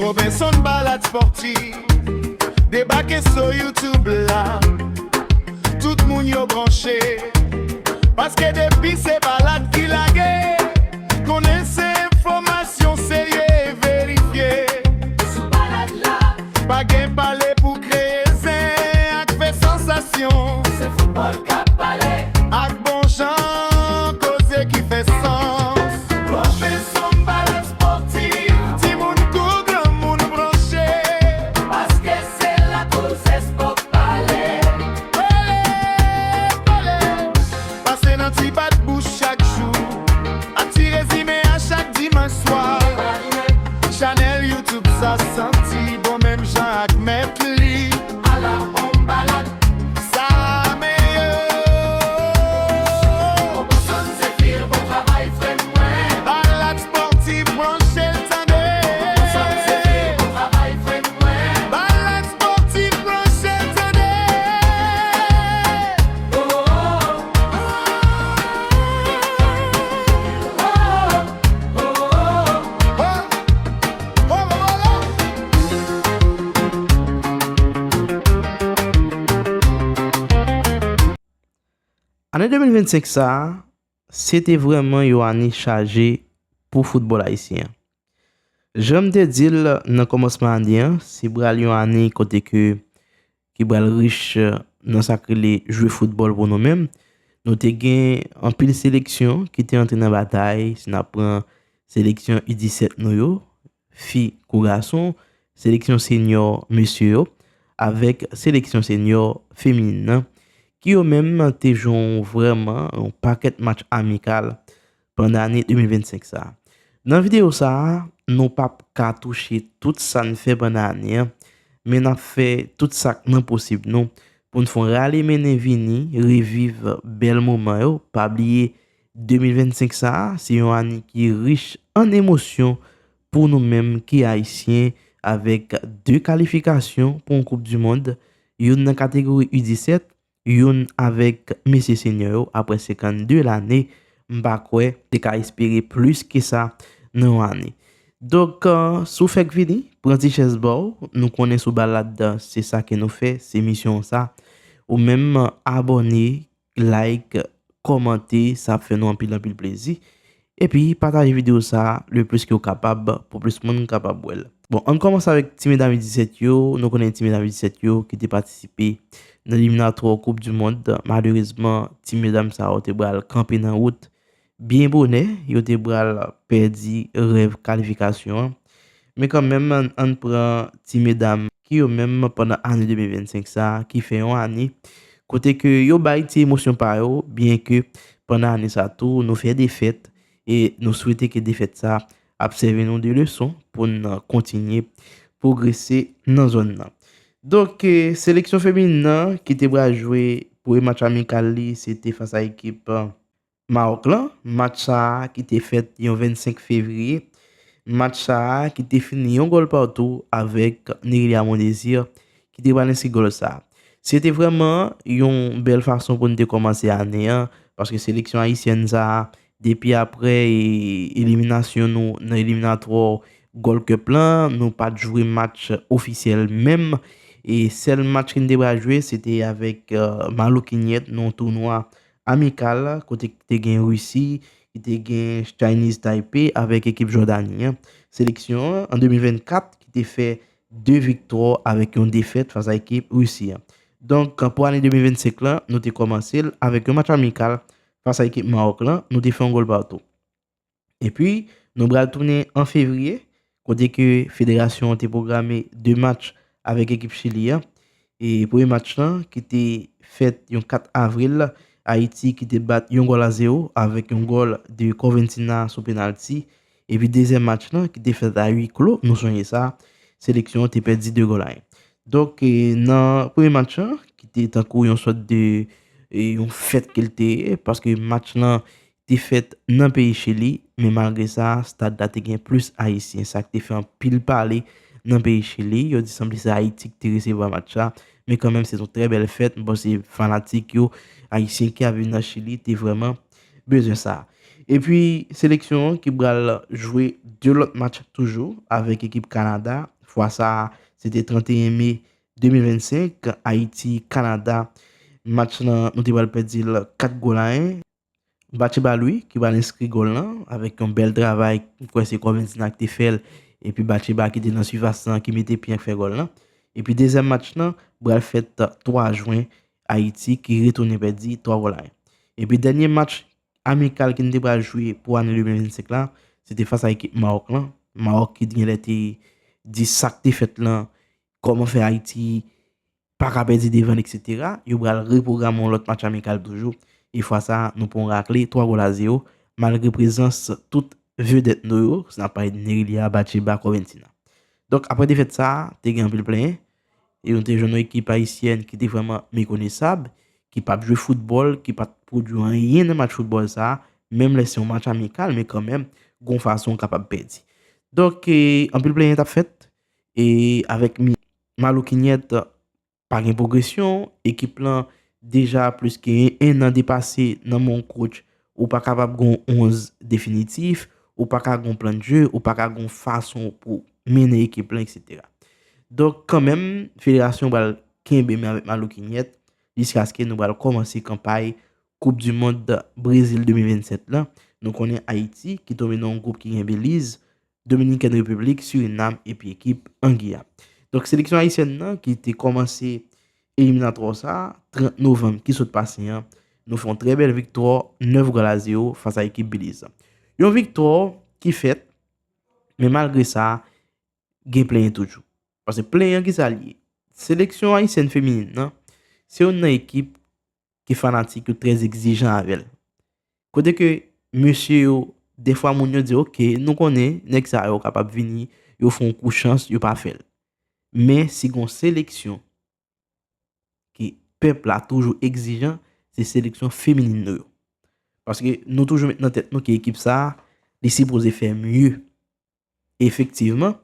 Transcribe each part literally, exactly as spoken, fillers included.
Robinson Balad Spòtif debake sou YouTube la. Tout moun yo branche, paske depi se balad ki lage, konnen se enfòmasyon serye e verifye. Sou balad la, pa gen pale pou kreye zen ak fè sansasyon. Se foutbòl k ap pale, ak bon jan koze ki fè sans. Branche sou Balad Spòtif, timoun kou granmoun branche, paske se la koze spò pale. Pale, pale. Pase nan ti bat bouch chak jou, ak ti rezime a chak dimanch swa. Chanèl YouTube sa santi bon menm jan ak mèt li. Ala on balad, sa meyè. Bon konsanm Zefir, bon travay frè mwen. Balad Spòtif branche l tande. Bon konsanm Zefir, bon travay frè mwen. Balad Spòtif branche l tande. Oh, oh, oh. Ane de mil vennsenk sa a, se te vrèman yon ane chaje pou foutbòl ayisyen an. Jan m te di l nan kòmansman ane an, se pral yon ane kote ke, ki pral rich nan sa k rele jwe foutbòl pou nou menm. Nou te gen anpil seleksyon ki te antre nan batay, si n ap pran seleksyon U disèt nou yo, fi kou gason, seleksyon senyò mesye yo, avèk seleksyon senyò feminin nan, ki yo menm te jwe yon vrèman yon pakèt match amikal pandan ane de mil vennsenk sa a. Nan videyo sa a, nou p ap ka touche tout sa n fè pandan ane an, men n ap fè tout sa k nan posib nou pou n fè yon rale mennen vini, reviv bèl moman yo. Pa bliye, de mil vennsenk sa a, se yon ane ki rich an emosyon pou nou menm ki ayisyen, avèk de kalifikasyon pou yon Koup di Mond, youn nan kategori U disèt, youn avèk mesye senyò yo apre senkannde lane, m pa kwè te ka espere plis ke sa nan yon ane. Donk, eh, si w fèk vini, pran ti chèz ba w, nou konnen sou Balad, se sa ke nou fè, se misyon sa. Ou menm, abòne, like, kòmante, sa ap fè nou anpil, anpil plezi. Epi, pataje videyo sa a le plis ke w kapab pou plis moun kapab wè l. Bon, ann kòmanse avèk ti medam U disèt yo. Nou konnen ti medam U disèt yo ki te patisipe nan eliminatwa Koup di Mond. Malerezman, ti medam sa yo te pral kanpe nan wout byen bonè. Yo te pral pèdi rèv kalifikasyon an. Men kanmenm, ann, ann pran ti medam ki yo menm pandan ane de mil vennsenk sa a, ki fè yon ane kote ke yo bay ti emosyon pa yo, byenke pandan ane sa tou, nou fè defèt, e nou swete ke defèt sa ap sèvi nou de leson pou n kontinye pwogrese nan zòn nan. Donk, eh, seleksyon feminin nan ki te pral jwe premye match amikal li, se te fas a ekip, eh, Mawòk lan. Match sa a ki te fèt yon vennsenk fevriye. Match sa a ki te fini yon gòl patou avèk Nerilia Mondésir ki te pral enskri gòl sa a. Se te vrèman yon bèl fason pou n te kòmanse ane an, paske seleksyon ayisyèn sa a, depi apre, e, eliminasyon nou nan eliminatwa Gold Cup lan, nou pa t jwe match ofisyèl menm. E sèl match ke n te pral jwe, se te avèk, eh, Malokinyèt nan yon tounwa amikal, kote ki te gen Risi, ki te gen Chinese Taipei avèk ekip Jòdani an. Seleksyon an, an de mil vennkat, ki te fè de viktwa avèk yon defèt fas a ekip Risi an. Donk, pou ane de mil vennsenk lan, nou te kòmanse l avèk yon match amikal fas a ekip Mawòk lan, nou te fè yon gòl patou. Epi, nou pral tounen an fevriye, kote ke federasyon an te pwograme de match avèk ekip Chili an. E premye match lan, ki te fèt yon kat avril, Ayiti ki te bat yon gòl a zewo avèk yon gòl de Corventina sou penalti. Epi dezyèm match lan, ki te fèt a huis clos, nou sonje sa, seleksyon an te pèdi de gòl a en. Donk, e, nan premye match lan, ki te tankou yon sòt de, e, yon fèt ke l te ye, paske match lan te fèt nan peyi Chili, men malgre sa, stad la te gen plis Ayisyen, sa k te fè anpil pale nan peyi Chili. Yo di sanble se Ayiti ki te resevwa match la, men kanmenm, se yon trè bèl fèt. M panse fanatik yo, Ayisyen ki ap viv nan Chili, te vrèman bezwen sa. Epi seleksyon an ki pral jwe de lòt match toujou avèk ekip Kanada. Fwa sa a, se te trannteyen me de mil vennsenk, Ayiti, Kanada. Match lan, nou te pral pèdi l kat gòl a en. Bacheba Louis ki pral enskri gòl lan avèk yon bèl travay, m kwè se Corventina ki te fè l, epi Bacheba ki te nan sivas lan ki mete pye an k fè gòl lan. Epi dezyèm match lan pral fèt twa jen, Ayiti ki retounen pèdi twa gòl a en. Epi dènye match amikal ki n te pral jwe pou ane de mil vennsenk la, se te fas a ekip Mawòk lan. Mawòk ki genlè te di sa k te fèt lan, kòman fè Ayiti pa ka pèdi devan l, etsetera. Yo pral repwograme yon lòt match amikal toujou. E fwa sa a, nou pran yon rakle, twa gòl a zewo, malgre prezans tout vedèt nou yo, si n ap pale de Nerilia, Bacheba, Corventina. Donk, apre defèt sa a, te gen anpil plenyen. E nou te jwenn yon ekip ayisyèn ki te vrèman mekonesab, ki p ap jwe foutbòl, ki pa t pwodui anyen nan match foutbòl sa a, menm lè se yon match amikal, men kanmenm, gon fason w kapab pèdi. Donk, e, anpil plenyen t ap fèt, e avèk mi-, Malo Kinyèt, pa gen pwogresyon, ekip lan deja plis ke en an depase nan men yon coach, ou pa kapab gen yon onz definitif, ou pa ka gen yon plan de jeu, ou pa ka gen yon fason pou mennen ekip lan, etsetera. Donk, kanmenm, federasyon pral kenbe men avèk Malo Kinyèt, jiskaske nou pral kòmanse kanpay Koup di Mond Brezil de mil vennsèt lan. Nou konnen Ayiti, ki tonbe nan yon gwoup ki gen Beliz, Dominikèn Repiblik, Sirinam epi ekip Angiya. Donk, seleksyon ayisyèn nan ki te kòmanse eliminatwa sa a, trant novanm ki sot pase an, nou fè yon trè bèl viktwa, nèf gòl a zewo fas a ekip Beliz. Yon viktwa ki fèt, men malgre sa, gen plenyen toujou. Paske plenyen ki sa l ye? Seleksyon ayisyèn feminin nan, se youn nan ekip ke fanatik yo trè egzijan avè l. Kote ke mesye yo, dèfwa moun yo di, "Oke, nou konnen nèg sa yo kapab vini, yo fè yon kou chans, yo pa fè l." Men si gon seleksyon ke pèp la toujou egzijan, se seleksyon feminin nou yo. Paske nou toujou met nan tèt nou ke ekip sa a, li sipoze fè mye. Efektivman,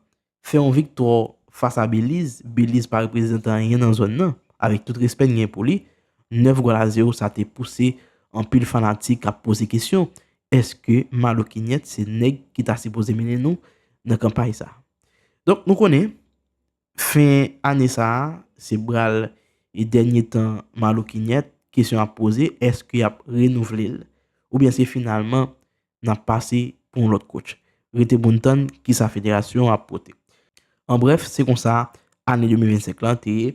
fè yon viktwa fas a Beliz, Beliz pa reprezante anyen nan zòn nan, avèk tout respè n gen pou li, nèf gòl a zewo sa te pouse anpil fanatik ap poze kesyon, èske Malo Kinyèt se nèg ki ta sipoze mennen nou nan kanpay sa? Donk, nou konnen, fen ane sa a, se pral e dènye tan Malo Kinyèt, kesyon ap poze, èske y ap renouvle l, oubyen se finalman n ap pase pou yon lòt coach? Rete pou n tann kisa federasyon an ap pote. An brèf, se konsa ane de mil vennsenk lan te ye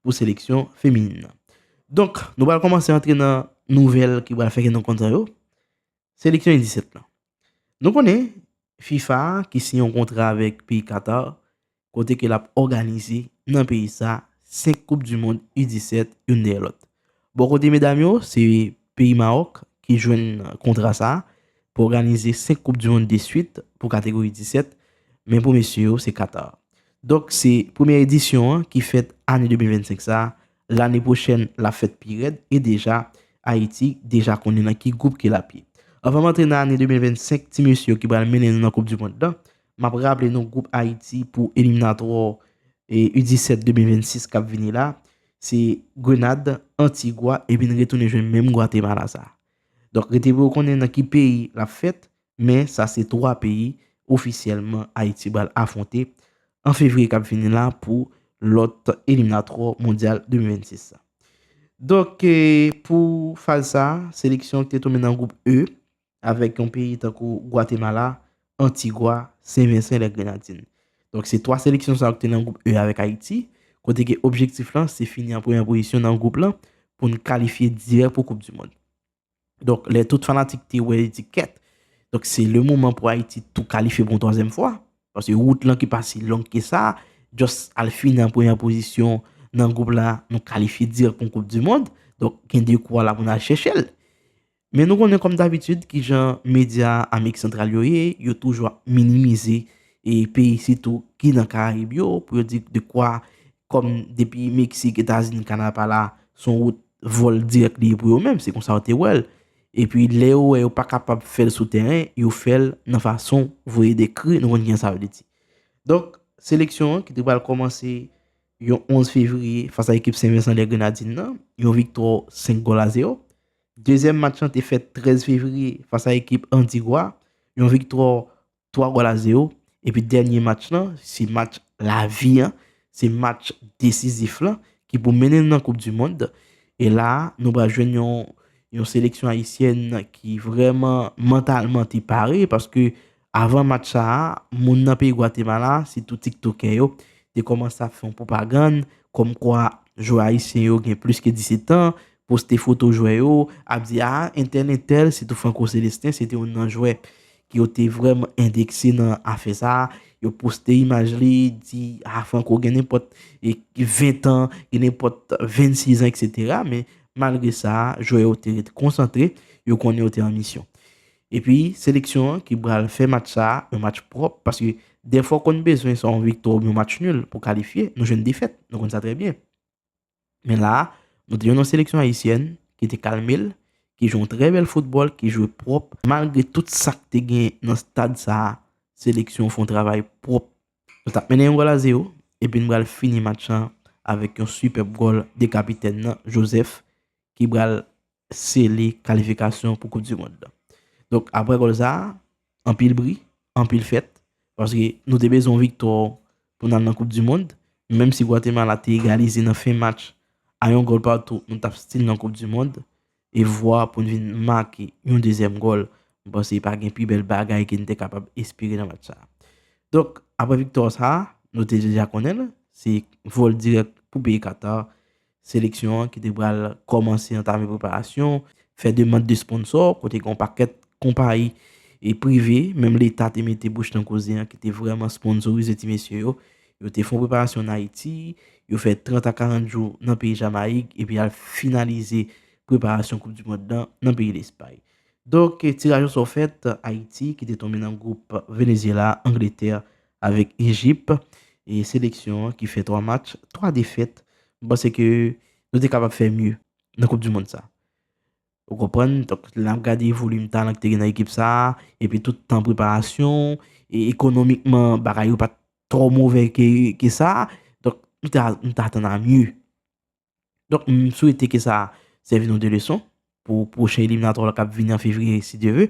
pou seleksyon feminin nan. Donk, nou pral kòmanse antre nan nouvèl ki pral fè ke nou kontan yo. Seleksyon U disèt lan. Nou konnen fifa ki siyen yon kontra avèk peyi Katar, kote ke l ap òganize nan peyi sa senk koup di mond U disèt youn dèyè lòt. Bò kote medam yo, se peyi Mawòk ki jwenn kontra sa pou òganize senk koup di mond de swit pou kategori U disèt, men pou mesye yo, se Katar. Donk, se premyè edisyon an ki fèt ane de mil vennsenk sa, lane pwochèn l ap fèt pi rèd, e deja, Ayiti deja konnen nan ki gwoup ke l ap ye. Anvan m antre nan ane de mil vennsenk, ti mesye yo ki pral mennen nou nan koup di mond lan, m ap raple nou gwoup Ayiti pou eliminatwa e U disèt de mil vennsis k ap vini la, se Grenad, Antigwa, epi n retounen jwenn menm Gwatemala sa. Donk, rete pou yo konnen nan ki peyi l ap fèt, men sa se twa peyi ofisyèlman Ayiti pral afwonte an fevriye k ap vini la pou lòt eliminatwa mondyal de mil vennsis sa. Donk, e, pou faz sa, seleksyon ki te tonbe nan gwoup E, avèk yon peyi tankou Gwatemala, Antigwa, Sen Vensan e lè Grenadin. Donk, se twa seleksyon sa yo ki te nan gwoup E avèk Ayiti, kote ke objektif lan, se fini an premyè pozisyon nan gwoup lan pou n kalifye dirèk pou koup di mond. Donk, lè tout fanatik te wè, yo di kèt. Donk, se le moman pou Ayiti tou kalifye pou yon twazyèm fwa. Paske wout lan ki pa si long ke sa, just al fini an premyè pozisyon nan gwoup la, nou kalifye dirèk pou yon koup di mond. Donk, gen de kwa la pou n al chèche l. Men nou konnen kòm dabitid, kijan medya Amerik Santral yo ye, yo toujou ap minimize e peyi sitou ki nan Karayib yo, pou yo di de kwa, kòm depi Meksik, Etazini, Kanada pa la, se yon wout vòl dirèk li ye pou yo menm, se konsa yo te wè l. Epi lè yo wè yo pa kapab fè l sou teren, yo fè l nan fason voye de kri, nou konn kijan sa vle di. Donk, seleksyon an ki te pral kòmanse yon onz fevriye fas a ekip Sen Vensan lè Grenadin nan, yon viktwa senk gòl a zewo. Dezyèm match lan te fèt trèz fevriye fas a ekip Antigwa, yon viktwa twa gòl a zewo. Epi dènye match lan, se match lavi an, se match desizif lan ki pou mennen n nan Koup di Mond. E la, nou pral jwenn yon, yon seleksyon ayisyèn ki vrèman mantalman te pare, paske avan match sa a, moun nan peyi Gwatemala, sitou tiktokè yo, te kòmanse ap fè yon pwopagann kòmkwa jwè ayisyen yo gen plis ke disèt an, poste foto jwè yo, ap di, a, entèl, entèl, sitou Franco Célestin, se te youn nan jwè ke yo te vrèman endekse nan afè sa a. Yo poste imaj li, di, a, Franco gen nenpòt e, ven an, gen nenpòt vennsis an, etsetera. Men malgre sa, jwè yo te ret konsantre, yo konnen yo te an misyon. Epi, seleksyon an ki pral fè match sa a, yon match pwòp, paske dèfwa w konn bezwen swa yon viktwa oubyen yon match nil pou kalifye, nou jwenn defèt, nou konn sa trè byen. Men la, nou te jwenn yon seleksyon ayisyèn ki te kalme l, ki jwe yon trè bèl foutbòl, ki jwe pwòp. Malgre tout sa k te gen nan stad sa a, seleksyon an fè yon travay pwòp. Nou t ap mennen yon gòl a zewo, epi n pral fini match lan avèk yon sipèb gòl de kapitèn nan, Joseph, ki pral sele kalifikasyon pou Koup di Mond lan. Donk, apre gòl sa a, anpil bri, anpil fèt, paske nou te bezwen yon viktwa pou n al nan Koup di Mond, menm si Gwatemala te egalize nan fen match a yon gòl patou, nou t ap still nan Koup di Mond, e vwa pou n vin make yon dezyèm gòl, m panse pa gen pi bèl bagay ke n te kapab espere nan match sa a. Donk, apre viktwa sa a, nou te deja konnen l, se vòl dirèk pou peyi Katar, seleksyon an ki te pral kòmanse antame preparasyon, fè demann de sponsò, kote gen yon pakèt konpayi e prive, menm Leta te mete bouch nan koze an, ki te vrèman sponsorize ti mesye yo. Yo te fè yon preparasyon an Ayiti, yo fè trant a karant jou nan peyi Jamayik, epi y al finalize preparasyon Koup di Mond lan nan peyi Lespay. Donk, tiraj osò fèt, Ayiti, ki te tonbe nan gwoup Venezyela, Angletè, avèk Ejip, e seleksyon an ki fè twa match, twa defèt. M panse ke nou te kapab fè mye nan Koup di Mond sa. Ou konprann? Donk, lè n ap gade volim talan ki te gen nan ekip sa a, epi tout tan preparasyon, e ekonomikman, bagay yo pa t twò move ke, ke sa. Donk, nou te, nou te atann a mye. Donk, m swete ke sa sèvi nou de leson pou pwochen eliminatwa k ap vini an fevriye, si Dye ve.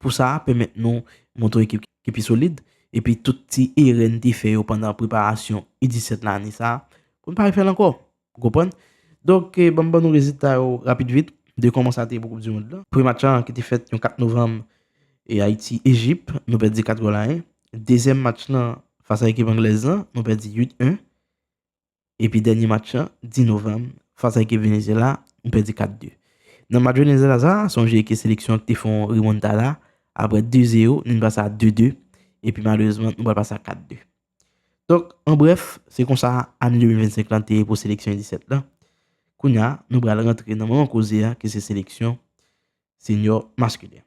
Pou sa, pèmèt nou montre yon ekip ki pi solid, epi tout ti erè n te fè yo pandan preparasyon U disèt lan ane sa a, pou n pa refè l ankò. Ou konprann? Donk, eh, ban m ban nou rezilta yo rapid vit de kòman sa te ye pou Koup di Mond lan. Premye match lan ki te fèt yon kat novanm, e Ayiti, Ejip, nou pèdi kat gòl a en. Dezyèm match lan, fas a ekip anglèz lan, nou pèdi uit en. Epi dènye match lan, dis novanm, fas a ekip Venezyela, nou pèdi kat de. Nan match Venezyela sa, sonje ke seleksyon an te fè yon remontada, apre de zewo, nou pase a de de, epi malerezman, nou pral pase a kat de. Donk, an brèf, se konsa ane de mil vennsenk lan te ye pou seleksyon U disèt lan. Kounye a, nou pral rantre nan moman koze a, ki se seleksyon senyò maskilen.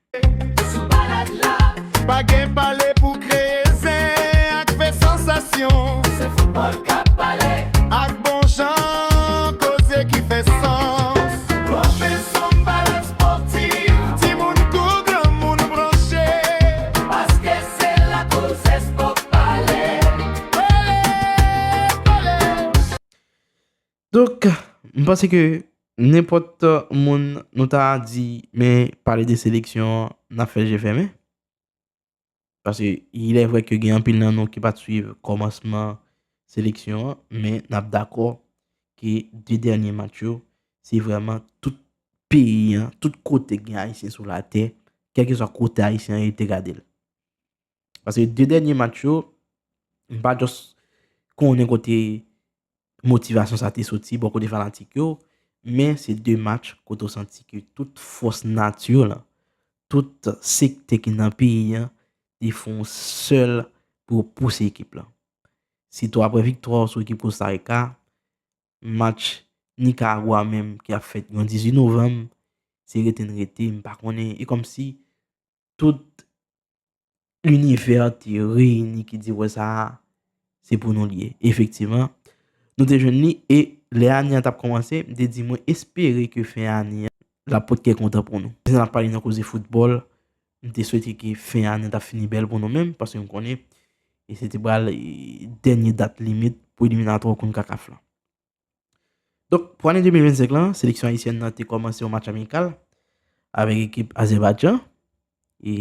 Pa gen pale pou kreye zen ak fè sansasyon. Se foutbòl k ap pale. Ak bon jan koze ki fè sans. Twofe sanm, palèt spòtif. Timoun kou granmoun branche. Paske se la koze spò k pale. Pale, pale. Donk, m panse ke nenpòt moun nou ta di, men pale de seleksyon an, n ap fè je fèmen. Paske il est vrai ke gen anpil nan nou ki pa t swiv kòmansman seleksyon an, men n ap dakò ke de dènye match yo, se vrèman tout peyi an, tout kote k gen Ayisyen sou latè, kèlkeswa kote Ayisyen an ye, te gade l. Paske de dènye match yo, m pa just konnen kote motivasyon sa te soti bò kote fanatik yo, men se de match kote w santi ke tout fòs nati lan, tout sektè ki nan peyi an, te fè yon sèl pou yo pouse ekip lan. Sitou apre viktwa sou ekip Kostarica, match Nikaragwa menm ki ap fèt yon dizuit novanm, se rete n rete, m pa konnen, e kòmsi tout linivè te reyini ki di, wè sa, se pou nou l ye. Efektivman, nou te jwenn li, e lè ane an t ap kòmanse, m te di, mwen espere ke fen ane an, l ap pote kè kontan pou nou. Jan n ap pale nan koze foutbòl, m te swete ke fen ane an t ap fini bèl pou nou menm, paske m konnen, e se te pral, e, dènye dat limit pou eliminatwa CONCACAF lan. Donk, pou ane de mil vennsenk lan, seleksyon ayisyèn nan te kòmanse yon match amikal avèk ekip Azèbaydjan e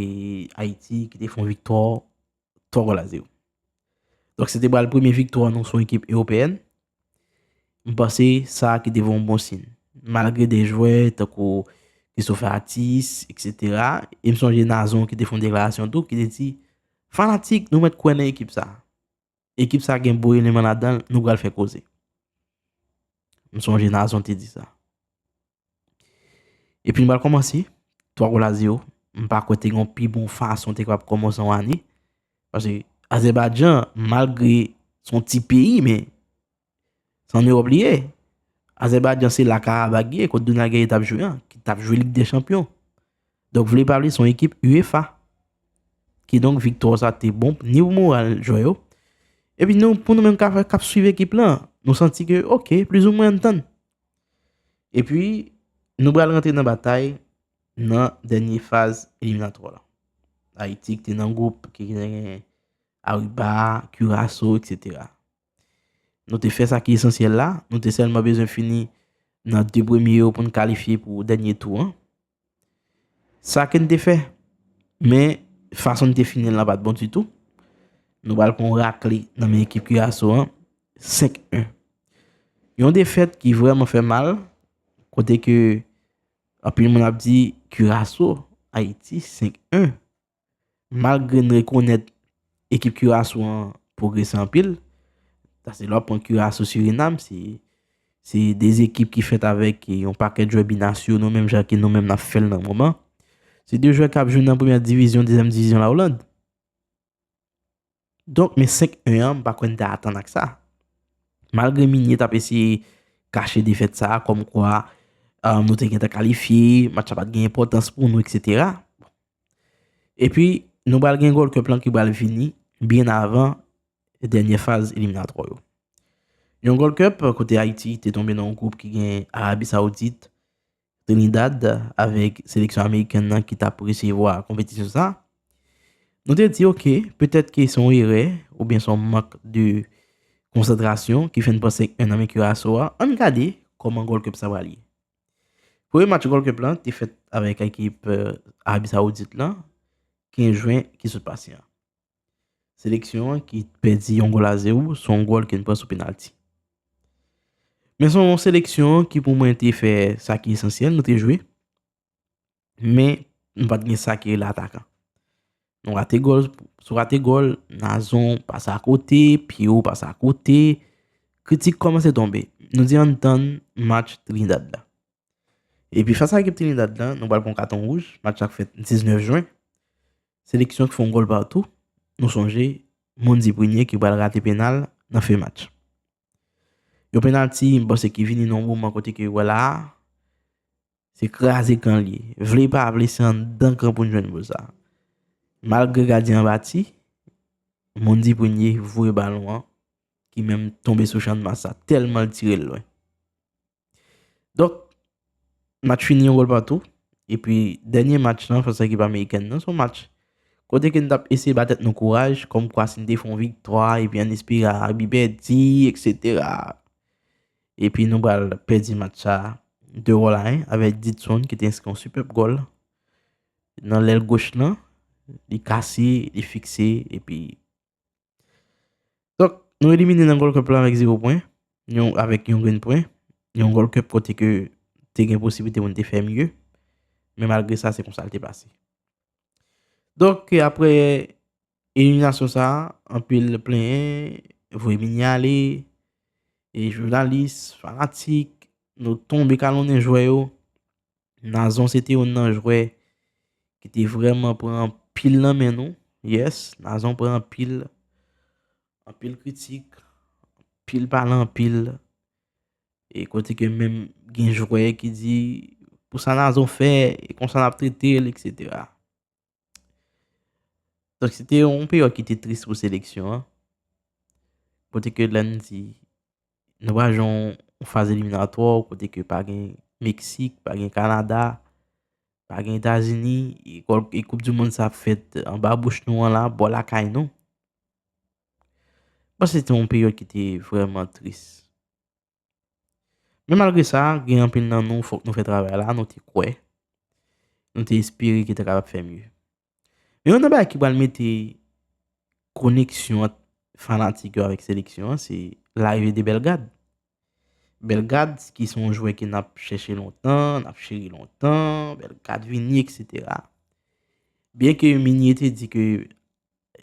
Ayiti ki te fè yon viktwa twa gòl a zewo. Donk, se te pral premye viktwa nou sou yon ekip ewopeyèn. M panse sa ki te voye yon bon siy. Malgre de jwè tankou Christopher Athis, et cetera. E m sonje Nazon ki te fè yon deklarasyon tou, ki te di, fanatik, nou mèt kwè nan ekip sa. Ekip sa gen bon eleman ladan l, nou pral fè koze. M sonje Nazon te di sa. Epi nou pral kòmanse, twa gòl a zewo. M pa kwè te gen yon pi bon fason te kapab kòmanse yon ane. Paske Azèbaydjan, malgre se yon ti peyi, men se an Ewòp li ye. Azèbaydjan se la Karabag ye, kot Dona Gueye t ap jwe an, ki t ap jwe Lig dè Chanpyon. Donk, vle pa vle, se yon ekip UEFA. Kidonk, viktwa sa te bon, ni pou moral jwè yo. Epi nou, pou nou menm k ap, k ap swiv ekip lan, nou santi ke, oke, plizoumwen ann tann. Epi, nou pral rantre nan batay nan dènye faz eliminatwa la. Ayiti ki te nan gwoup ki gen Aruba, Curaçao, et cetera. Nou te fè sa ki esansyèl la, nou te sèlman bezwen fini nan de premye yo pou n kalifye pou dènye tou an. Sa ke n te fè, men fason n te fini l lan pa t bon ditou. Nou pral pran yon rakle nan men ekip Curaçao an, senk en. Yon defèt ki vrèman fè mal, kote ke anpil moun ap di Curaçao, Ayiti, senk en. Malgre n rekonèt ekip Curaçao an pwogrese anpil, sa se lè w ap pran Curaçao, Surinam, se, se de ekip ki fèt avèk yon pakèt jwè binasyono, menm jan ke nou menm n ap fè l nan moman. Se de jwè k ap jwe nan premyè divizyon, dezyèm divizyon la Oland. Donk, men senk en an, m pa kwè n te atann ak sa. Malgre Migné t ap eseye kache defèt sa a, kòmkwa, um, nou te gentan kalifye, match la pa t gen enpòtans pou nou, et cetera. Epi, nou pral gen Gold Cup lan ki pral vini byen avan dènye faz eliminatwa yo. Yon Gold Cup kote Ayiti te tonbe nan yon gwoup ki gen Arabi Sawoudit, Trinidad avèk seleksyon amerikèn nan ki t ap resevwa konpetisyon sa. Nou te di, oke, petèt ke se yon erè oubyen se yon mank de konsantrasyon ki fè n pran senk en nan men Curaçao a. Ann gade kòman Gold Cup sa pral ye. Premye match Gold Cup lan te fèt avèk ekip, eh, Arabi Sawoudit lan, kenz jen ki sot pase an. Seleksyon an ki pèdi yon gòl a zewo, se yon gòl ke n pran sou penalti. Men se yon seleksyon ki pou mwen te fè sa ki esansyèl, nou te jwe. Men nou pa t gen sa ki rele atakan. Nou rate gòl, sou rate gòl, Nazon pase akote, Pierrot pase akote. Kritik kòmanse tonbe. Nou di ann tann match Trinidad la. Epi fas a ekip Trinidad lan, nou pral pran katon wouj, match la k fèt diznèf jen. Seleksyon ki fè yon gòl patou, nou sonje Mondy Prunier ki pral rate penal nan fen match. Yon penalti, m panse ki vini nan yon moman kote ke wè la, se kraze kan l ye. Vle pa vle, se anndan kan pou n jwenn gòl sa. Malgre gadyen an bati, Mondy Prunier voye balon an, ki menm tonbe sou chan de mas sa, tèlman l tire l lwen. Donk, match fini yon gòl patou. Epi, dènye match lan, fas a ekip amerikèn nan, se yon match kote ke n t ap eseye ba tèt nou kouraj, kòmkwa si n te fè yon viktwa, epi ann espere Arabi pèdi, et cetera. Epi nou pral pèdi match sa, de gòl a en, avèk Ditson ki te enskri yon sipèb gòl nan lèl goch lan, li kase, li fikse, epi Donk, nou elimine nan Gold Cup la avèk zewo pwen, yon, avèk yon grenn pwen, yon Gold Cup kote ke te gen posiblite pou n te fè mye, men malgre sa, se konsa l te pase. Donk, apre eliminasyon sa, anpil plenyen, voye Migné ale, e jounalis, fanatik, nou tonbe kalonnen jwè yo. Nazon se te youn nan jwè ki te vrèman pran anpil nan men nou. Yes, Nazon pran anpil, anpil kritik, anpil pale anpil. E kote ke menm gen jwè ki di, pou sa Nazon fè, e konsa n ap trete l, et cetera. Donk, se te yon peryòd ki te tris pou seleksyon an. Kote ke lè n di, nou pa jwe yon faz eliminatwa, kote ke pa gen Meksik, pa gen Kanada, pa gen Etazini, e kòl-, e Koup di Mond sa ap fèt anba bouch nou an la, bò lakay nou. Bon, se te yon peryòd ki te vrèman tris. Men malgre sa, gen anpil nan nou, fòk nou fè travay la, nou te kwè. nou te espere ke te kapab fè mye. Men youn nan bagay ki pral mete koneksyon ant fanatik yo avèk seleksyon an, se larive de Bellegarde. Bellegarde, ki se yon jwè ke n ap chèche lontan, n ap cheri lontan, Bellegarde vini, et cetera. Byenke Meunier te di ke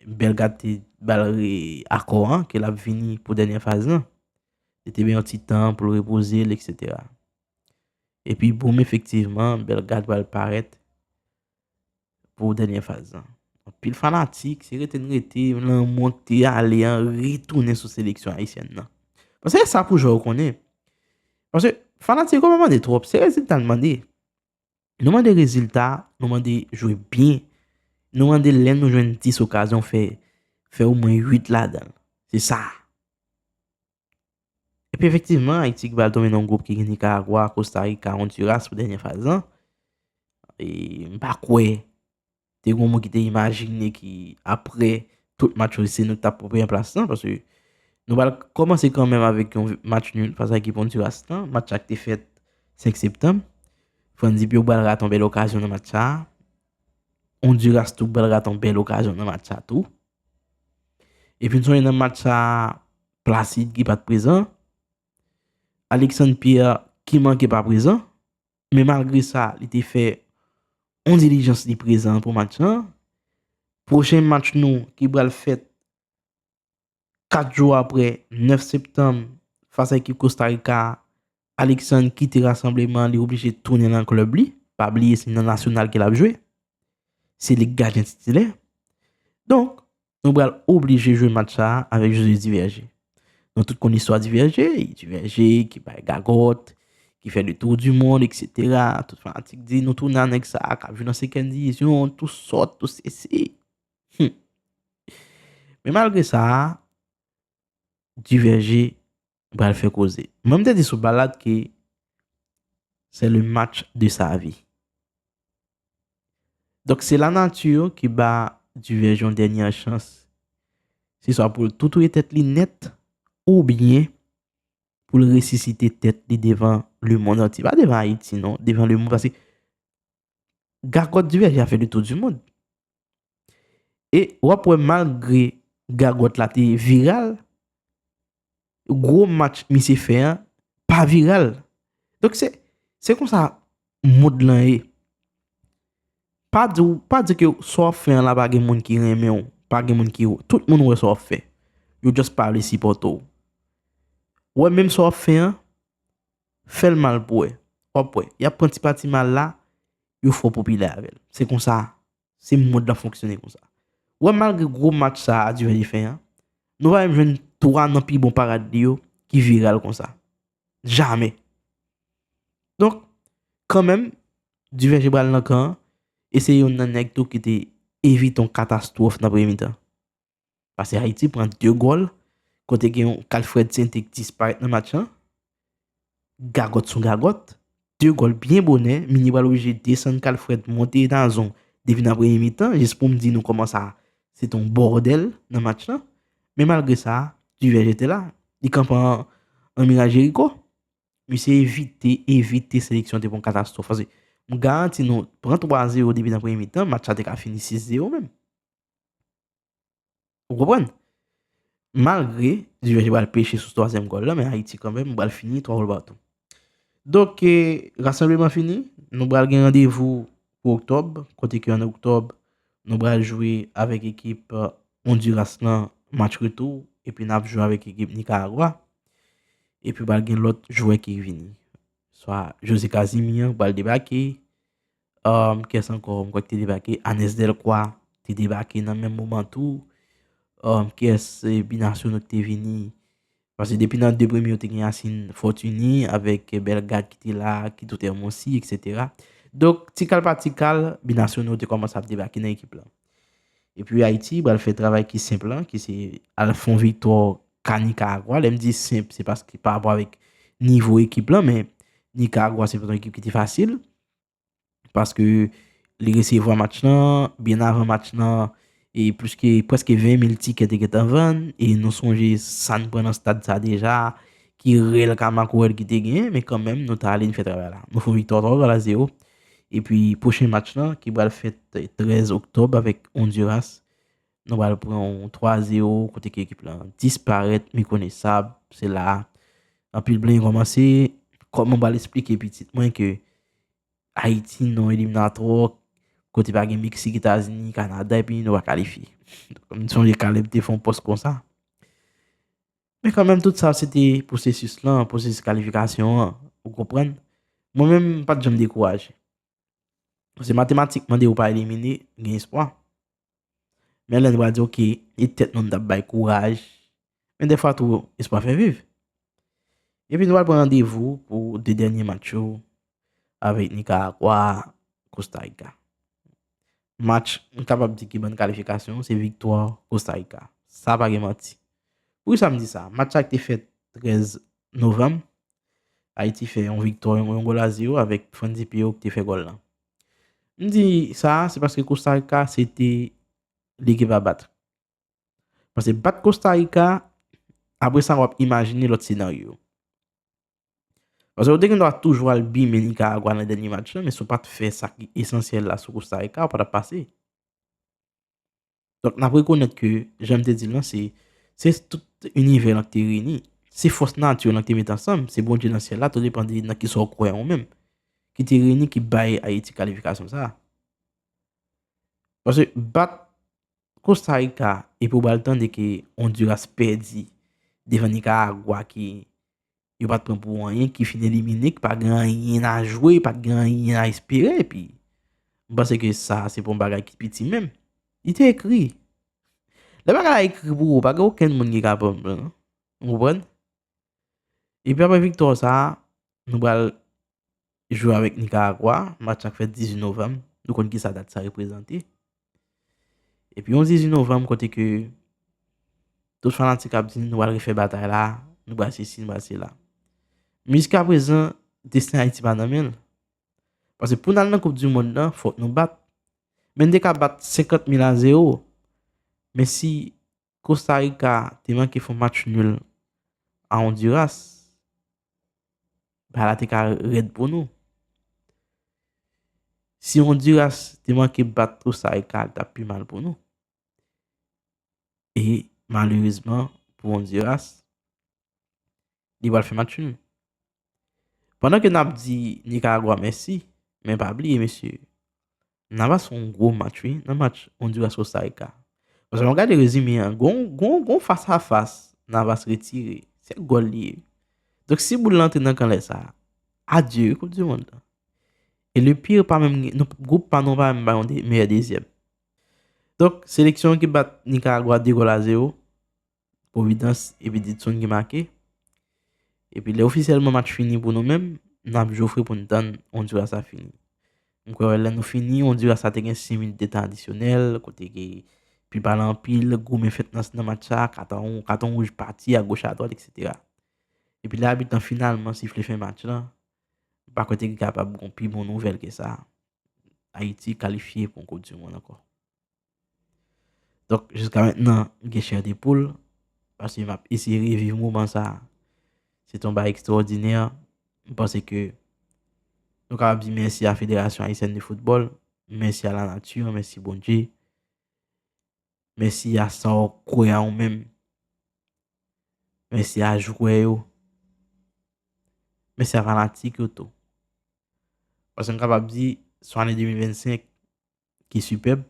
Bellegarde te ba l re-, akò an, ke l ap vini pou dènyè faz lan. Li te gen yon ti tan pou l repoze l, et cetera. Epi, boum, efektivman, Bellegarde pral parèt pou dènyè faz lan. Anpil fanatik, se rete n rete, lanmou an k te ale an retounen sou seleksyon ayisyèn nan. Paske se sa pou jwè yo konnen. Paske fanatik yo pa mande twòp, se rezilta n mande. Nou mande rezilta, nou mande jwe byen. Nou mande lè nou jwenn dis okazyon fè, fè omwen uit ladan l. Se sa. Epi efektivman, Ayiti ki pral tonbe nan yon gwoup ki gen Nikaragwa, Kosta Rika, Ondiras pou dènyè faz lan. E m pa kwè te gen moun ki te imajine ki apre tout match yo, se nou k t ap pran premyè plas lan, paske nou pral kòmanse kanmenm avèk yon match nul fas a ekip Ondiras lan, match sa k te fèt senk septanm. Franz Di Pio pral rate yon bèl okazyon nan match sa. Ondiras tou pral rate yon bèl okazyon nan match sa tou. Epi n sonje nan match sa, Placide ki pa t prezan, Alexandre Pierre ki manke pa prezan, men malgre sa, li te fè yon dilijans li prezan pou match lan. Pwochen match nou ki pral fèt kat jou apre, nèf septanm, fas a ekip Kosta Rika, Alexandre kite rasanbleman, li oblije tounen nan klèb li. Pa bliye se nan nasyonal ke l ap jwe. Se li k gadyen titilè. Donk, nou pral oblije jwe match sa a avèk José Duverger. Nou tout konn istwa Duverger, Duverger ki bay gagòt, ki fè le tour du monde, et cetera. Tout fanatik di nou tounen a nèg sa a k ap jwe nan senkèm divizyon, tou sòt, tou sesi. Hmm. Men malgre sa, Duverger pral fè koze. Mwen, m te di sou Ballard ke c'est le match de sa vie. Donk, se lanati ki ba Duverger yon dènyè chans. Se swa pou l tou touye tèt li nèt, oubyen pou l resisite tèt li devan lemonn antye. Pa devan Ayiti, non, devan lemonn, paske gagòt Duverger a fè le tour du monde. E w ap wè, malgre gagòt la te viral, gwo match misye fè an pa viral. Donk, se, se konsa mond lan ye. Pa di, w- pa di ke sa w ap fè an la pa gen moun ki renmen w, pa gen moun ki, tout moun wè sa w ap fè. Yo just pa vle sipòte w. Ou wè, menm sa w ap fè an, fè l mal pou wè. W ap wè, y ap pran ti pati mal la, yo fè w popilè avè l. Se konsa, se mond lan fonksyone konsa. Ou wè, malgre gwo match sa a Duverger fè an, nou pa menm jwenn twa nan pi bon parad li yo ki viral konsa. Jamè. Donk, kanmenm, Duverger pral nan kan an, e se youn nan nèg tou ki te evite yon katastwòf nan premye mitan. Paske Ayiti pran de gòl, kote gen yon Calfred Sainté k disparèt nan match lan. Gagòt sou gagòt, de gòl byen bonè, Meunier pral oblije desann Calfred, monte Nazon depi nan premye mitan, jis pou m di nou kòman sa, se te yon bòdèl nan match lan. Men malgre sa, Duverger te la, li kanpe an, an miray Jeriko. Misye evite, evite seleksyon te pran katastwòf. Paske m garanti nou, pran twa zewo depi nan premye mitan, match la te ka fini sis zewo menm. Ou konprann? Malgre Duverger pral peche sou twazyèm gòl la, men Ayiti kanmenm pral fini twa gòl patou. Donk, eh, rasanbleman fini, nou pral gen randevou pou oktòb, kote ke an oktòb, nou pral jwe avèk ekip, eh, Ondiras lan, match retou, epi n ap jwe avèk ekip Nikaragwa. Epi pral gen lòt jwè ki vini. Swa José Casimir pral debake, um, kiyès ankò, m kwè ki te debake, Anes Delcroix te debake nan menm moman tou. Um, kiyès, eh, binasyonal ki te vini? Paske depi nan de premye yo te gen Yacine Fortuny avèk Bellegarde ki te la, ki tou te monsi, et cetera. Donk, ti kal pa ti kal, binasyonal yo te kòmanse ap debake nan ekip la. Epi Ayiti pral fè travay ki senp lan, ki se al fè yon viktwa ka Nikaragwa. Lè m di senp, se paske pa rapò avèk nivo ekip lan, men Nikaragwa se pa t yon ekip ki te fasil. Paske li resevwa match lan, byen avan match lan, e plis ke, prèske ven mil tikè te gentan vann, e nou sonje sa n pran nan stad sa deja, ki rèl ka makorèl ki te genyen, men kanmenm, nou t ale n fè travay la. Nou fè yon viktwa twa gòl a zewo. Epi pwochen match lan, ki pral fèt trèz oktòb avèk Honduras, nou pral pran yon twa zewo kote ke ekip lan disparèt, mekonesab. Se la anpil blenyen kòmanse. Kòman m pral esplike pitit mwen ke Ayiti nan eliminatwa, kote pa gen Meksik, Etazini, Kanada, epi nou pa kalifye? M sonje Caleb te fè yon pòs konsa. Men kanmenm, tout sa, se te pwosesis lan, pwosesis kalifikasyon an, ou konprann? Mwen menm, m pa t janm dekouraje. Paske matematikman, depi w pa elimine, gen espwa. Men lè nou pral di, oke, e tèt nou n t ap bay kouraj. Men dèfwa tou, espwa fè viv. Epi nou pral pran randevou pou de dènye match yo avèk Nicaragua, Costa Rica. Match, m kapab di ki bann kalifikasyon, se viktwa Costa Rica. Sa pa gen manti. Poukisa m di sa? Match la ki te fèt trèz novanm, Ayiti fè yon viktwa, yon, yon gòl a zewo avèk Frandy Pierrot ki te fè gòl lan. M di sa, se paske Costa Rica se te lekip a bat. Paske bat Costa Rica, apre sa, w ap imajine lòt senaryo. Paske w te gen dwa toujou al bimen Nicaragua nan dènye match lan, men si w pa t fè sa ki esansyèl la sou Costa Rica, w pa t ap pase. Donk, n ap rekonèt ke, jan m te di l lan, se, se tout inivè lan ki te reyini. Se fòs nati lan ki te met ansanm, se Bondye nan syèl la, tou depann de nan kisa w kwè ou menm, ki te reyini, ki bay Ayiti kalifikasyon sa a. Paske bat Costa Rica, epi w pral tande ke Honduras pèdi devan Nicaragua ki yo pa t pran pou anyen, ki fin elimine, ki pa gen anyen a jwe, pa t gen anyen a espere, epi m panse ke sa, se pa yon bagay ki piti menm. Li te ekri. Lè bagay la ekri pou ou, pa gen okenn moun ki ka pran l, non. Ou konprann? Epi apre viktwa sa a, nou pral jwe avèk Nicaragua, match la k fèt dizuit novanm, nou konn kisa dat sa reprezante. Epi yon dizuit novanm kote ke tout fanatik ap di nou pral refè batay la, nou pral sesi, nou pral sela. Men jiskaprezan, desten Ayiti pa nan men l. Paske pou n al nan Koup di Mond lan, fòk nou bat. Men n te ka bat senkant mil a zewo. Men si Costa Rica te manke fè yon match nul a Honduras, bagay la te ka rèd pou nou. Si Honduras te manke bat Costa Rica, li t ap pi mal pou nou. E malerezman pou Honduras, li pral fè match nul. Pandan ke n ap di Nicaragua mèsi, men pa bliye, mesye, Navas fè yon gwo match, wi, nan match Honduras Costa Rica. Paske lè w gade rezime an, gon, gon, gon fas a fas Navas retire. Se gòl li ye. Donk, si boul la antre nan kanlè sa a, adye, wi, Koup di Mond lan. E le pire, pa menm, nou, gwoup pa nou pa menm ba yon de, meyè dezyèm. Donk, seleksyon ki bat Nicaragua de gòl a zewo, Providence epi Didson ki make. Epi lè ofisyèlman match fini pou nou menm, n ap jofre pou n tann Honduras la fini. M kwè lè nou fini, Honduras la te gen senk minit de tan adisyonèl, kote ke pi pale anpil, goumen fèt nan, nan match sa, katon, katon wouj pati agoch adwat, etsetera. Epi lè abit lan finalman sifle fen match lan, m pa kwè te kapab gon pi bon nouvèl ke sa. Ayiti kalifye pou yon Koup di Mond ankò. Donk, jiska mentnan, m gen chè de poul, paske m ap eseye reviv moman sa a. Se te yon bagay ekstrawòdinè. M panse ke nou kapab di mèsi a Fédération Haïtienne de Football, mèsi a lanati, mèsi Bondye, mèsi a sa w kwè a ou menm, mèsi a jwè yo, mèsi a fanatik yo tou. Paske m kapab di, se yon ane de mil vennsenk ki sipèb.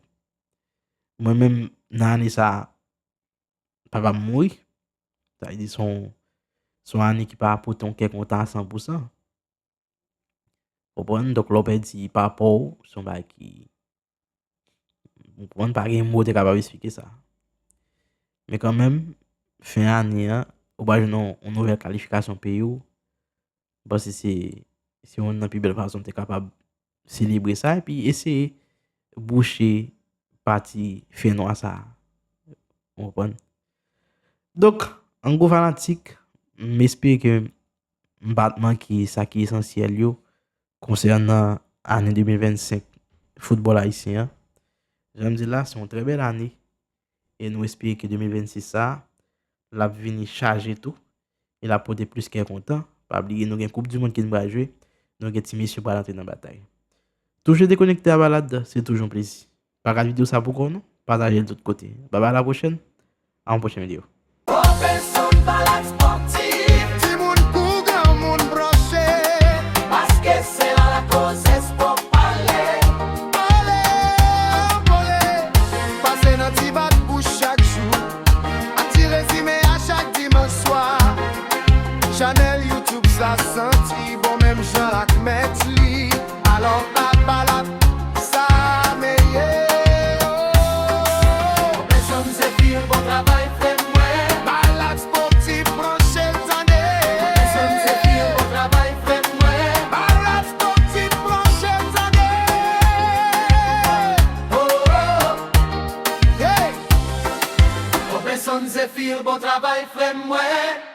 Mwen menm, nan ane sa a, papa m mouri. Sa vle di, se yon, se yon ane ki pa pote yon kè kontan a san pou san. Konprann? Donk, lè w pèdi papa w, se yon bagay ki, ou konprann, pa gen mo te kapab esplike sa. Men kanmenm, fen ane an, ou pral jwenn yon, yon nouvèl kalifikasyon peyi w. M panse se, se youn nan pi bèl fason w te kapab selebre sa, epi eseye bouche pati fè nwa sa a. Ou konprann? Donk, an gwo fanatik, m espere ke m pa t manke sa ki esansyèl yo konsènan ane de mil vennsenk foutbòl ayisyen an. Jan m di la, se yon trè bèl ane. E nou espere ke de mil vennsis sa a, l ap vini chaje tou. E l ap pote plis kè kontan. Pa bliye, nou gen Koup di Mond ki n pral jwe. Nou gen ti mesye pral antre nan batay. Toujou dekonekte a balad, se toujou yon plezi. Pa rate videyo sa poko non, pataje l tout kote. Bye bye, a la pwochèn, a yon pwochen videyo. Robinson Balad Spòtif. Timoun kou granmoun branche. Paske se la la koze spò pale. Pale, pale. Pase nan ti bat bouch chak jou. Ak ti rezime a chak dimanch swa. Chanèl YouTube sa santi bon menm jan ak mèt li. Alò pa balad sa meye. Robinson Zephyr, bon travay frè mwen. Balad spòtif, branche l tande. Robinson Zephyr, bon travay frè mwen. Balad spòtif, branche l tande. Oh, oh, oh. Hey! Robinson Zephyr, bon travay frè mwen.